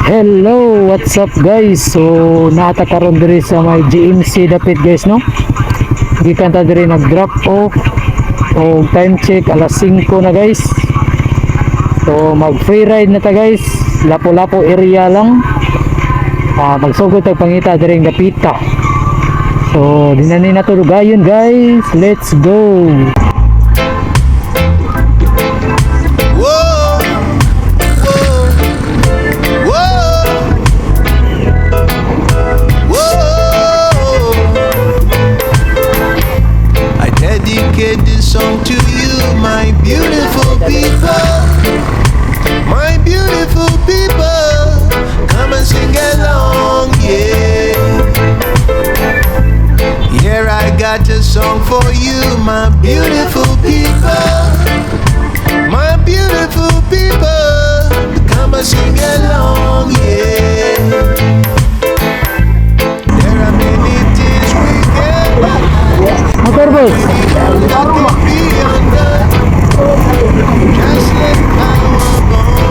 Hello, what's up, guys? So naata karon diri sa may GMC dapit, guys, no. Gikan ta diri nag drop off o time check alas 5 na, guys. So mag free ride na ta, guys. Lapo-lapo area lang. Magsugod tag pangita diri ng dapita. So di na ni nato dugayon, guys. Let's go. Whoa, whoa, whoa, whoa. I dedicate this song to you, my beautiful people. My beautiful people. Come and sing along, yeah. Here I got a song for you, my beautiful people. My beautiful people, come and sing along, yeah. There are many things we can buy Motor, boss. That can be undone. Just let our bond,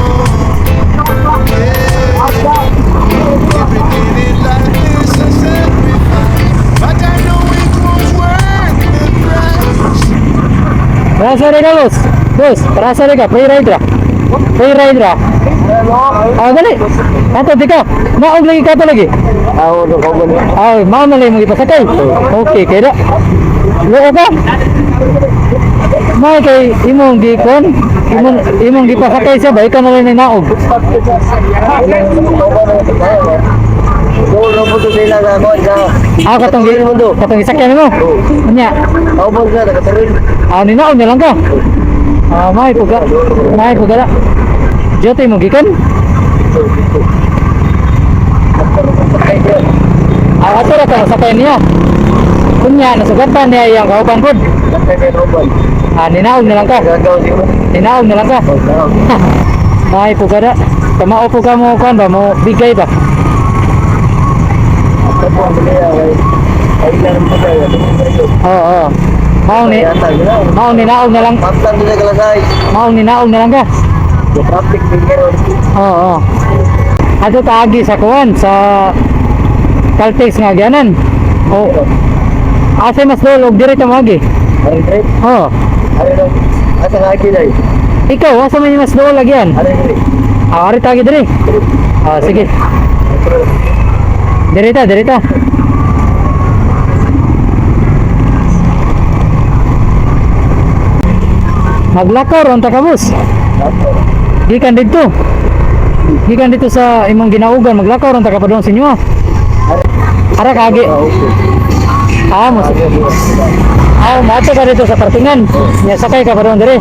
yeah. Everything in life is a sacrifice, but I know it was worth the price. Para ka, boss. Boss, para sa ka, free ride ra. Free ride ra. Ah, dali. Ato di ka. Maog lagi ka to lagi. Ah, mao na lang mo ipasakay. Okay, kay da. Loo ka. Mao kay imong gikon, imong gipasakay siya ba ikaw na lang naog. Ah, katong gisakyan mo. Unya. Ah, ninaog na lang ka. Ah, may puga. May puga. Jote mo gikan? Ah, ato ra ka sakay niya. Kunya nasugatan niya iyang kauban pod. Ah, ninaog na lang ka. Ninaog na lang ka. May puga da. Kamao po ka mo kuan ba mo bigay ba? Oo, oo. Mao ninaog na lang. Mao ninaog na lang ka. Oo, oo. Ato taagi sa kuan sa Caltex nga agyanan. Oh. Asa mas duol og diri ta moagi? Oo. Ikaw, asa man mas duol agyan? Ah, ari tagi diri. Ah, sige. Diri ta, diri ta. Maglakaw ron ta ka, boss. Gikan didto. Gikan dito sa imong ginaugan, maglakaw ron ta ka padung sa inyo. Ara kagi. Ah, mo. Ah, maato ka dito sa parkingan. Nya sakay ka padung diri.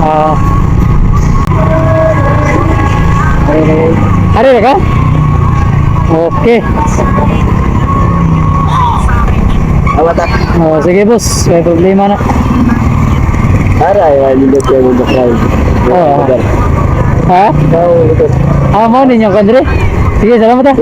Ah. Ari ra ka? Okay. Oh, sige boss, may problema na. Oo. Ha? Ah, mo ninyo kandre. Sige, salamat ah.